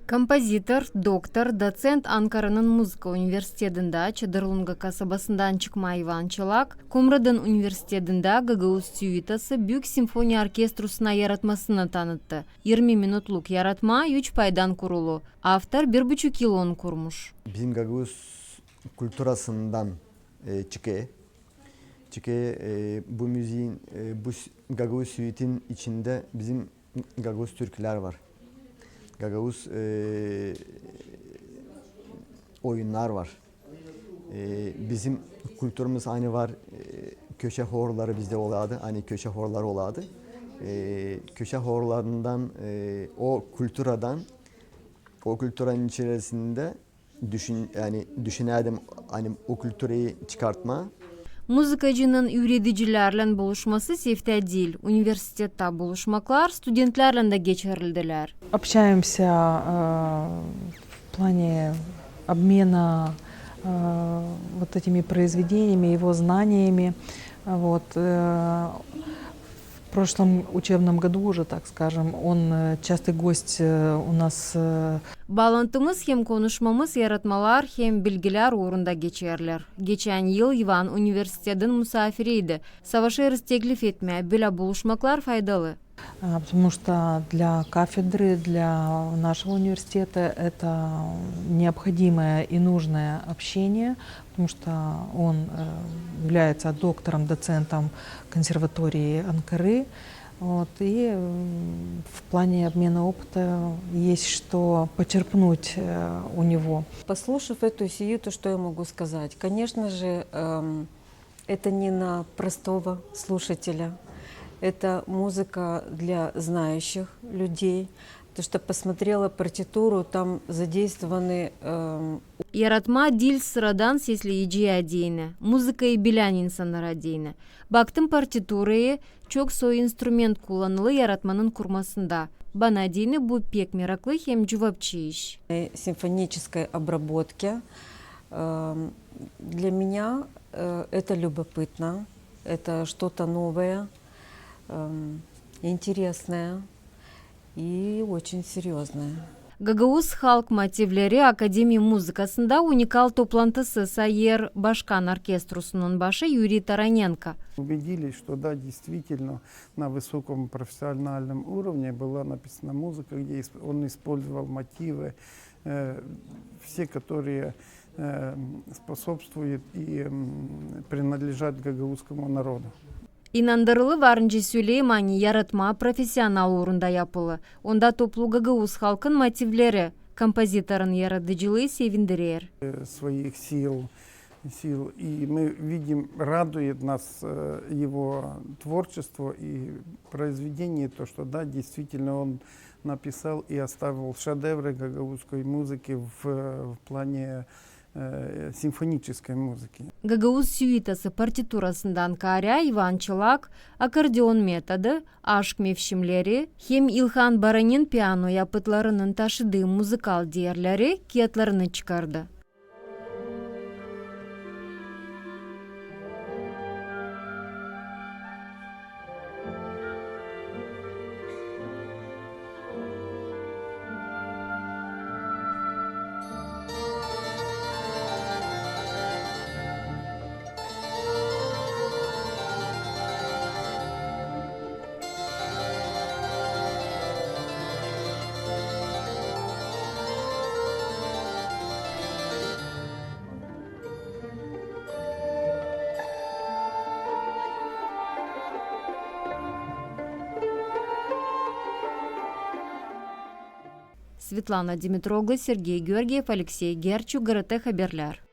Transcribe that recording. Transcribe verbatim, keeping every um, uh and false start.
Kompozitor, doktor, doţent Ankaranın muzıka universitetindä, Çadırlunga kasabasından çıkma İvan Çolak, Komratın universitetindä gagauz süütası büük simfoniya orkestrusuna yaratmasını tanıttı. Irmi minutluk yaratma üç paydan kurulu. Avtor bir buçuk yıl onu kurmuş. Bizim gagauz kulturasından, e, çıkêr. Çıkêr, e, bu müziin, e, bu s-, gagauz süütin içindä bizim gagauz türkülär var. Gagauz, e, oyunnar var. E, bizim kulturamız ani var, e, köşä horları bizdä olardı, ani köşä horları olardı. E, köşä horlarından, e, o kulturadan, o kulturanın içerisindä düşün-, ani düşünärdim, ani o kulturayı çıkartma. Muzıkacının üüredicilärlän buluşması seftä diil. Universitettä buluşmaklar studentlärlän dä geçirildilär. Общаемся, э, в плане обмена, э, вот этими произведениями, его знаниями. Вот, э, В прошлом учебном году уже, так скажем, он, э, частый гость, э, у нас, э. Baalantımız hem konuşmamız yaratmalar hem bilgilär uurunda geçerlär. Geçän yıl İvan universitetin musaafiriydi. Savaşêrız teklif etmää, bölä buluşmaklar faydalı. А, потому что для кафедры, для нашего университета это необходимое и нужное общение. Потому что он, э, является доктором, доцентом консерватории Анкары. Вот, и, м, в плане обмена опыта есть что почерпнуть, э, у него. Послушав эту сюиту, что я могу сказать? Конечно же, эм, это не на простого слушателя. Это музыка для знающих людей. То, что посмотрела партитуру, там задействованы, эм. Yaratma diil sıradan sesleyiciyä deyni, muzıkayı bilän insannara deyni. Baktım partiturayı, çok soy instrument kullanılı yaratmanın kurmasında. Bana deyni bu pek meraklı hem cuvapçı iş. Симфонической обработки. Эм, для меня, э, это любопытно, это что-то новое, эм, интересное. И очень серьёзная. Gagauz halk motivleri akademiya muzıkasında unikal toplantısı, sayêr başkan orkestrusunun başı Yuriy Taranenko. Убедились, что да, действительно, на высоком профессиональном уровне была написана музыка, где исп-, он использовал мотивы, э, все, которые, э, способствуют и, м, принадлежат гагаузскому народу. İnandırılı var nicä söleyim, ani yaratma profesional uurunda yapılı. Onda toplu gagauz halkın motivleri, kompozitorun yaradıcılıı sevindirer. Э, своих сил, сил. И мы видим, радует нас, э, его творчество и произведение, то, что, да, действительно, он написал и оставил шедевры гагаузской музыки в, в плане э, симфонической музыки. Gagauz süütası partiturasından kaarä İvan Çolak, akordeon metodu, aşk mevsimleri hem İlhan Baranin piano yapıtlarının taşıdıı muzıkal deerleri kiyatlarını çıkardı. Svetlana Dimitroglu, Sergey Georgiev, Aleksey Gerçu, GRT Haberlär.